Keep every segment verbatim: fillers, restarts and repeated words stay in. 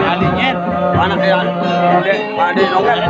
Adiknya mana kayak Pak Ade Novel.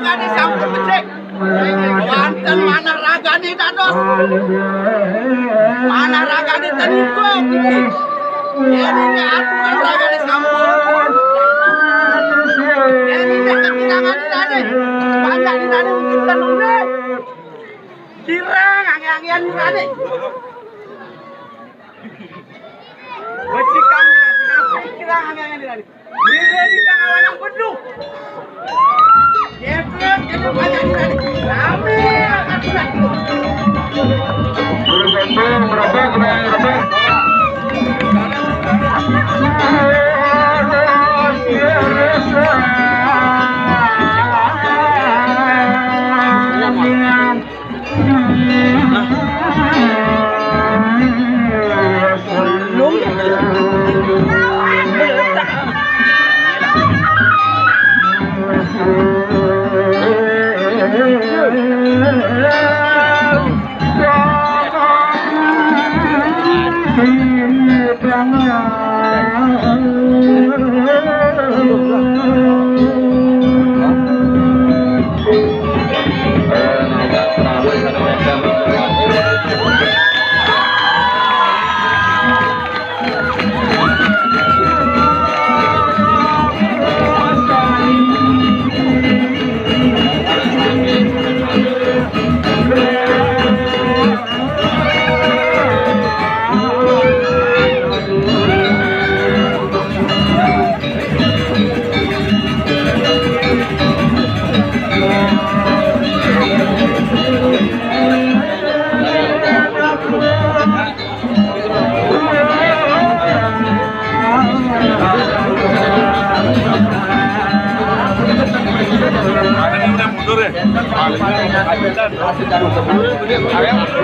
Ragane sampun becik. Wonten manah ragane dados. Manah ragane ten iku iki. Yen ini aturan ragane sampun. Yen ini kekirangan ragane. Banyak ragane mungkin tenune. Kirang ange-angean ragane. Wajikam kirang ange-angean ragane. Ini di tengah wayang penuh. Geprek, geprek, banyak ragane. Rame akan pulang.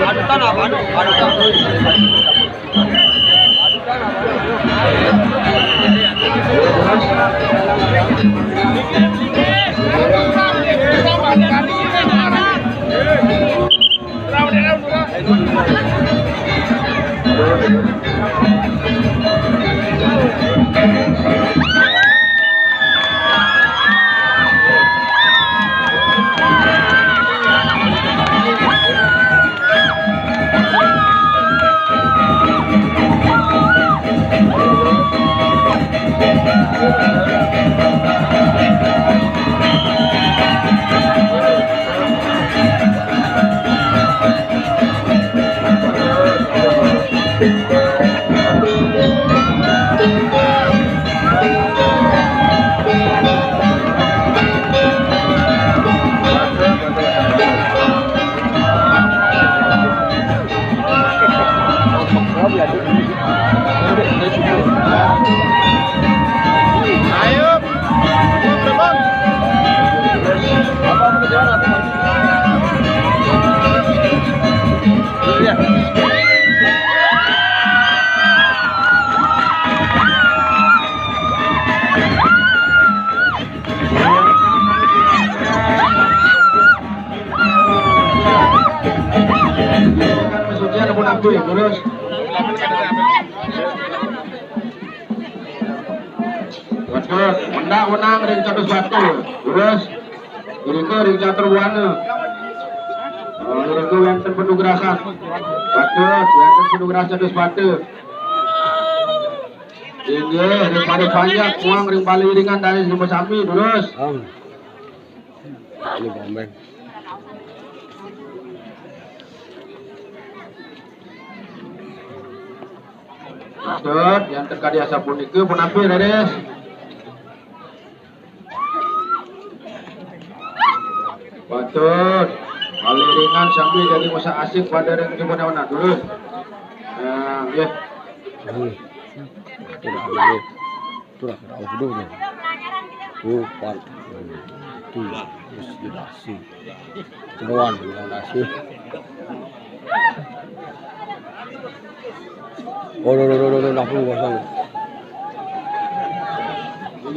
Adutan apa? Adutan. Sucian pun aku ya, terus. Waduh, mendak wenang ring Catur Batu. Terus, irika ring Catur Buana. Oh, irika wenten penugrasan. Waduh, wenten penugrasan Catur Batu. Inggih, ring Parit Panjak, muang ring Bali Iringan dari sami-sami, terus. Ini Bambang. Dot, yang terkadi asapunika punapi, Raris? Patut. Bali Iringan sami dadi masak asik pada ring jebana-bana. Terus. Nah, nggih. Terus, terus. Tuh, udah, udah, udah. Tuh, pan. Tuh, terus dikasih. Jeroan, dikasih. Oh, lo, lo, lo, lo, lo, dapur kosong.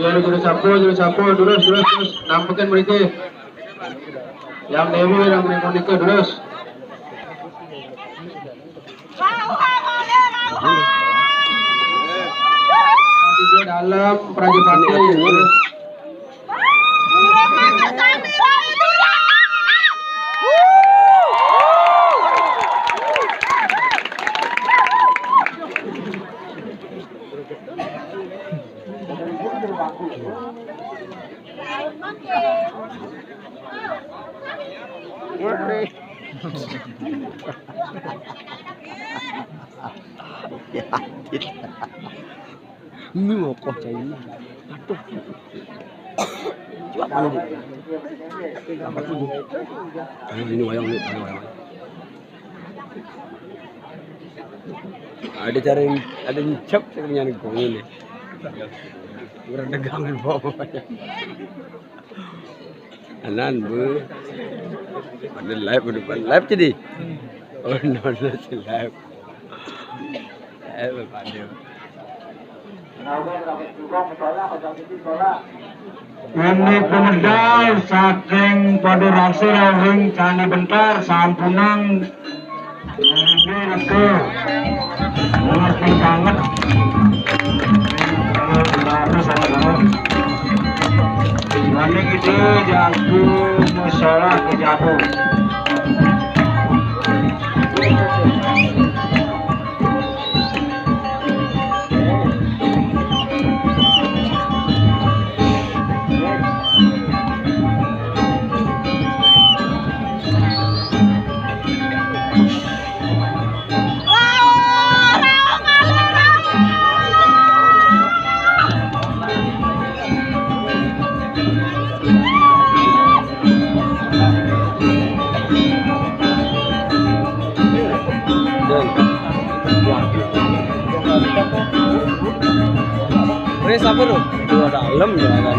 Juru, juru sapu, juru sapu, terus, terus, terus. Nampekin mriki. Yang Dewi, yang Monika, terus. Tiga dalam Prajapati. Ya, ini apa cai ini? Aduh. Coba kamu. Ayo, ini wayang, ini wayang, wayang. Ada cara yang, ada yang cap sebenarnya nih, kok ini. Kurang tegang, bawa. Anan, Bu. Ada live, ada live jadi. Oh, no, no, live. Live, Pak Dew. Ini pemedal saking Paduraksir ring Candi Bentar, sampunang. Ini restu. Ngerti banget. Wani kita jago masalah ke jago. Res apa tuh? Dua dalam ya kan.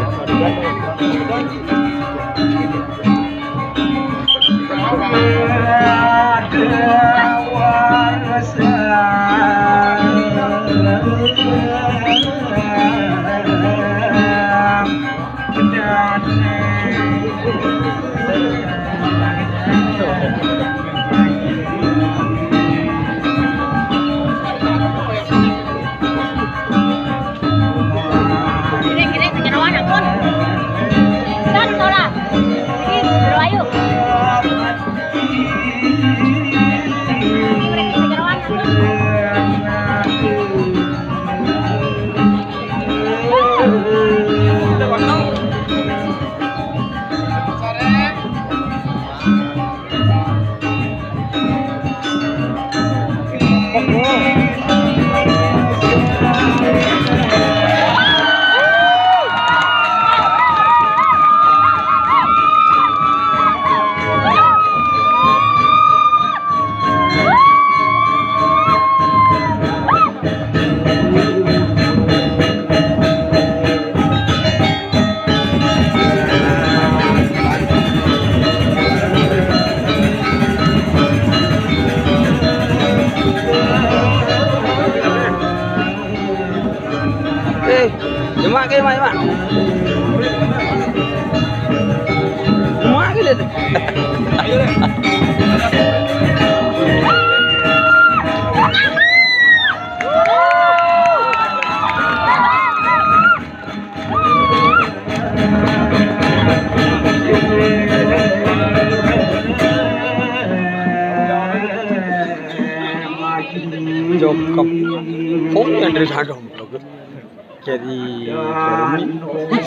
Eh, jemak ke, mak, jemak. Jemak ke dia tu. Cokap. Pun yang dari sana. Jadi,